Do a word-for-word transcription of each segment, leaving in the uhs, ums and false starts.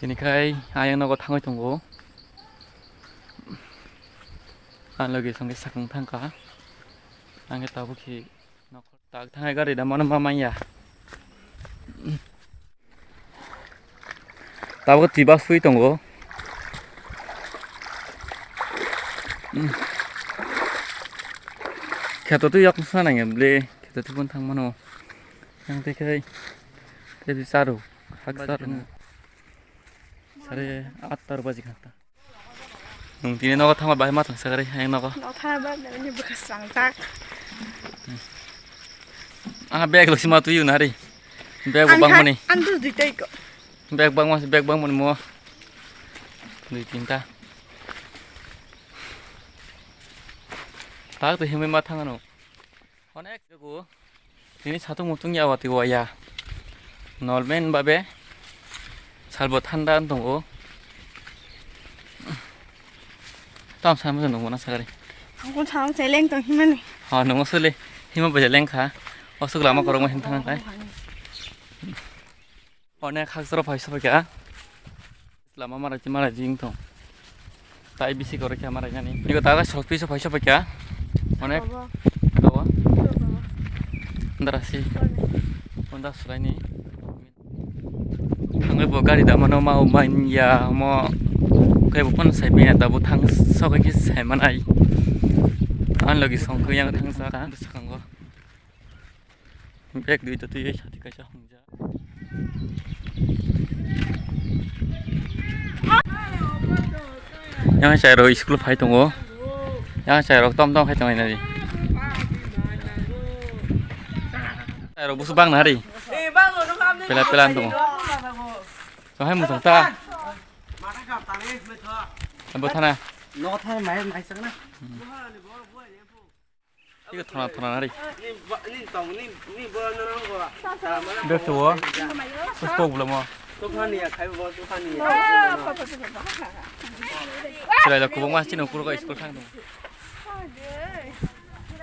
Tini khai ayang nogo thangwi tongo. Ang logi songkhe sakang thangkha. Ang khe tabuk khe nokhor tak thangai gari da mano ma manya. Tabuk tiba sui tongo. Kheto twi yak sana nge ble kheto twi pun thang mano. Yang tei khai tei bi charo hak charo. Sare atta ro baji khata. Nung tini nogo thangma bahai ma thang sagari hayang nogo. Nogo thangma bahai ni bwkha srangjak. Ah, bag lo sima tuyu nari. Bag bo bang mani. Ang tu dui tai ko. Bag bang mani, bag bang mani mo. Dui tinta. Tak tu himai ma thang ano. Onek jago. Tini satung mutung ya wati waya. Nolmen babe. Salbo thanda tongo. Tam sama jano mona sagari. Ang kun sam seleng tong himani. Ha, nongo sole. Hima baja lengkha. Osuk lama korokma hin thang kai. Onek hak jora phai sabai kha. Lama marai marai jing tong. Tai bisi koroi kha marai nani. Niko taga sok pisa phai sabai kha. Onek. Baba. Baba. Baba. Darasi. Baba. Honda sulaini. Thangwi bo gari da mano ma o manya mo. Kai bo phone sai piya da bo thang sok khe sai manai. An logi song khe yang thang sa ka. Sakango. Bag dui to twi sati kaisa hwngjak. Yang chai rok school phai tongo. Yang chai rok tom tom khai tongo nari. Chai rok busu bang nari. Pela pela tongo. Kahai musong ta. Bo thana. No thana mai mai sakna. Iko thona thona nari. Bek tuwo. Bus kok bulo mo. Silai lo kubung mas chini ukur ko school thang dong.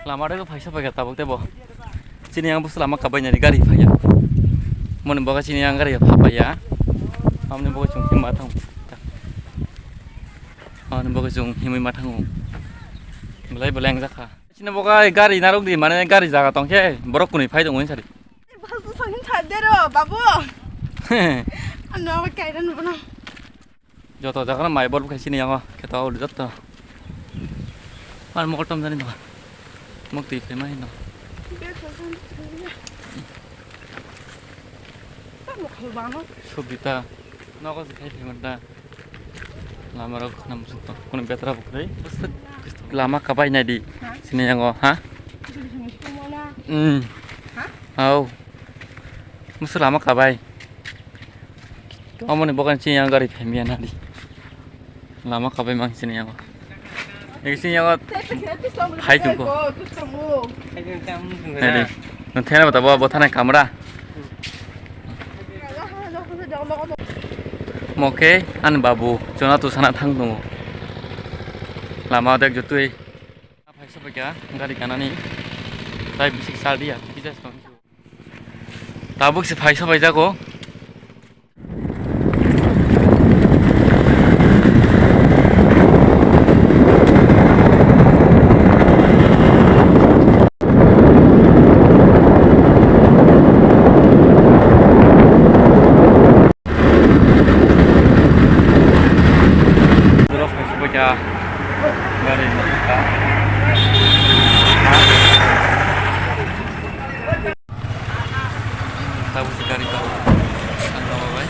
Lama rego phaisa paikha tabuk tebo. Chini yang bus lama kabai nari gari phaiya. Moni boga chini yang gari pha paiya. Amni boga chung himma thang. Amni boga chung himwi ma thango. Belai belai ang jakha. Sini bo kai gari narok di, mane gari jaga tong khe borok kwnwi phai tongo sari. Bus bwsang hin thar dero, babu. Ano kaira nubo no. Joto jaga no mai bol khai sini yango kheto ul joto. Ar mokol tom jani no. Mok twi phai mai no. Tamo khol bano. Subita. Nogo se khai phai manta. Lama rok khwnam suk tong. Kono betra bo kwrwi. Lama kabai nai di. Ha? Sini yango, ha? Sini sini sini mona. Hmm. Ha? Au. Musu lama kabai. Amoni bokan chini yang gari phai miya nadi. Lama kabai mang chini yango. Nek chini yango. Hai tungko. Hai tungko. Nadi. Nang thena bata bo, bo thana kamra. Moke ani babu chona tu sana thang tongo. Lama dek jotui. Phaisa paikha gari ganani. Tai bisik sal dia. Kisa tong. Tabuk se phaisa paijago. Gari. Tabuk se gari tongo. Ang tongo bai.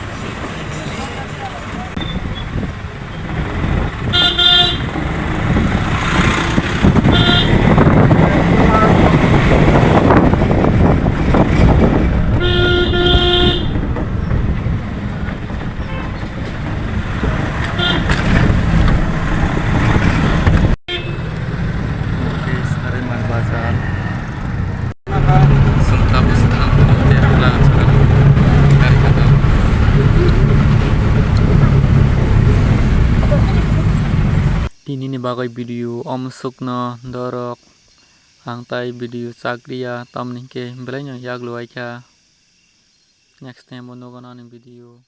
Oke, Sariman Bazar. Songta bwswk ang tei rwla ang swkang gari kata. Tinini bagwi video omswkno dorok ang tai video chakliya, tamni hwnkhe belaino yak luwaikha. Next time bo nugo ani video.